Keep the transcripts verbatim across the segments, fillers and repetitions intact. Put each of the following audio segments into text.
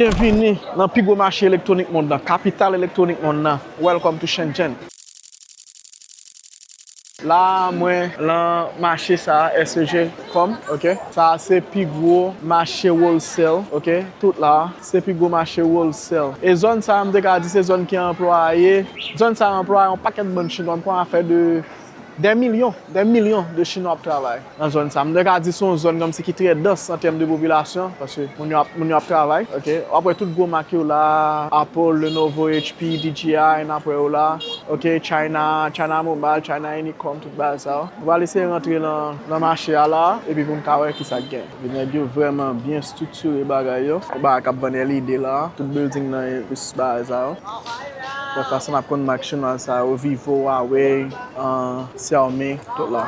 Byenvini nan pi gwo mache elektwonik mond lan, kapital elektwonik mond lan. Welcome to Shenzhen. La, mwen lan mache sa, S E G com, ok? Sa se pi gwo mache wholesale, ok? Tout la, se pi gwo mache wholesale. E zòn sa, m te ka di se zòn ki anplwaye, zòn sa anplwaye yon pakèt bann Chinwa, m kwè afè de des millions, des millions de Chinwa ap travay nan zòn sa. M te ka di se yon zòn kòmsi ki trè dans an tèm de popilasyon, paske moun yo ap, moun yo ap travay, ok? W ap wè tout gwo mak yo la, Apple, Lenovo, H P, D J I, n ap wè yo la, ok? China, China Mobile, China Unicom, tout bagay sa yo. Nou pral eseye rantre nan, nan mache a la, epi pou n ka wè kisa k gen. Epi nèg yo vrèman byen estriktire bagay yo. Yon bagay k ap vann L E D la, tout building nan e plis bagay sa yo. Bon, fason n ap konn mak chinwa sa yo, Vivo, Huawei, an, Xiaomi, tout la.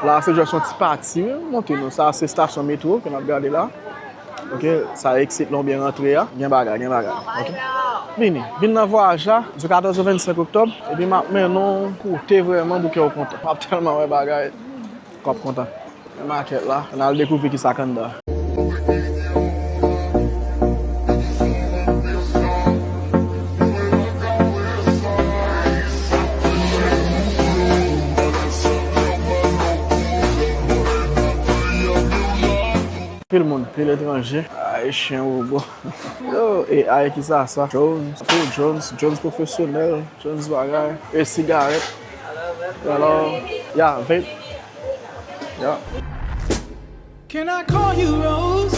La, se jis yon ti pati, wi, montre nou. Sa, se estasyon metwo ke n ap gade la. Ok, sa exit la oubyen rantre a. Gen bagay, gen bagay. Ok. Vini, vin nan vwayaj la, di katòz ou vennsenk oktòb, epi m ap mennen w kote vrèman pou kè w kontan. W ap tèlman wè bagay, kè w ap kontan. Men makèt la, ann al dekouvri kisa k anndan. Pil moun, pil etranje, Ayisyen, wobo. Yo, A I, kisa sa? Drones, pou drones, drones pwofesyonèl, drones bagay, e sigarèt. Hello, ya, vape. Ya. Can I call you Rose?